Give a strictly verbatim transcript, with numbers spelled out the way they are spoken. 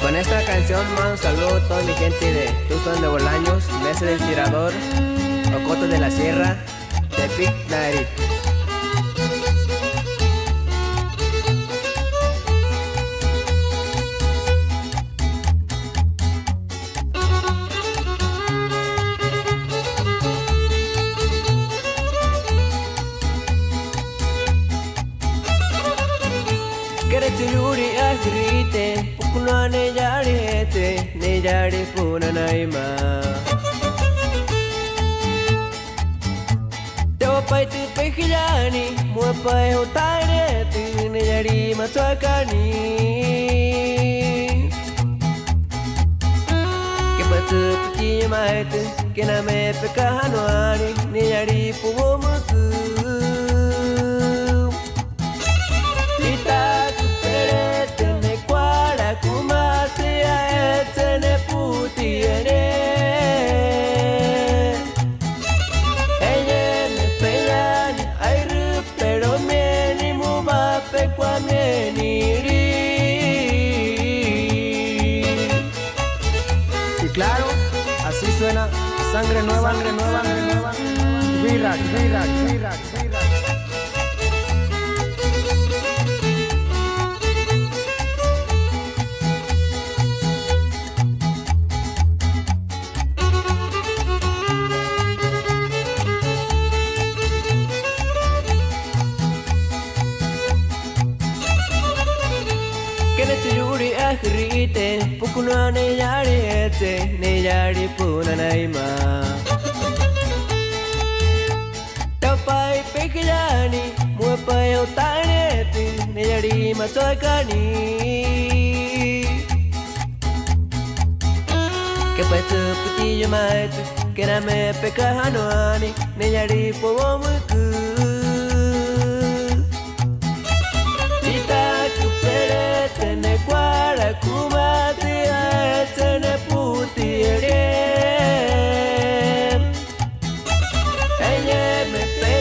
Con esta canción mando saludo a toda mi gente de Tucson de Bolaños, Mesa del Tirador, Ocote de la Sierra, Tepic Nayarit. Ke retsiyuri ahirite, pukunua ne yari hetse, ne yari punanaima. Te wapaitü pehiyani, muepae hutaretü, ne yari matsuakani. Ke patsü puki maitü, ke name pekahanoani, ne yari puwomuku. Itaku perete ne kwara kumate a etse ne putiene. Eye me peyani airu pero meni mumape kwa meniri. Y claro, así suena Sangre Nueva, Sangre Nueva, Sangre Nueva. Virak, virak, virak, virak. Ke retsiyuri ahirite, pukunua ne yari hetse, ne yari punanaima. Te wapaitü pehiyani, muepae hutaretü, ne yari matsuakani. Ke patsü puki maitü, ke name pekahanoani, ne yari puwomuku. Itaku perete ne kwara kumate a etse ne putiene. Eye me pe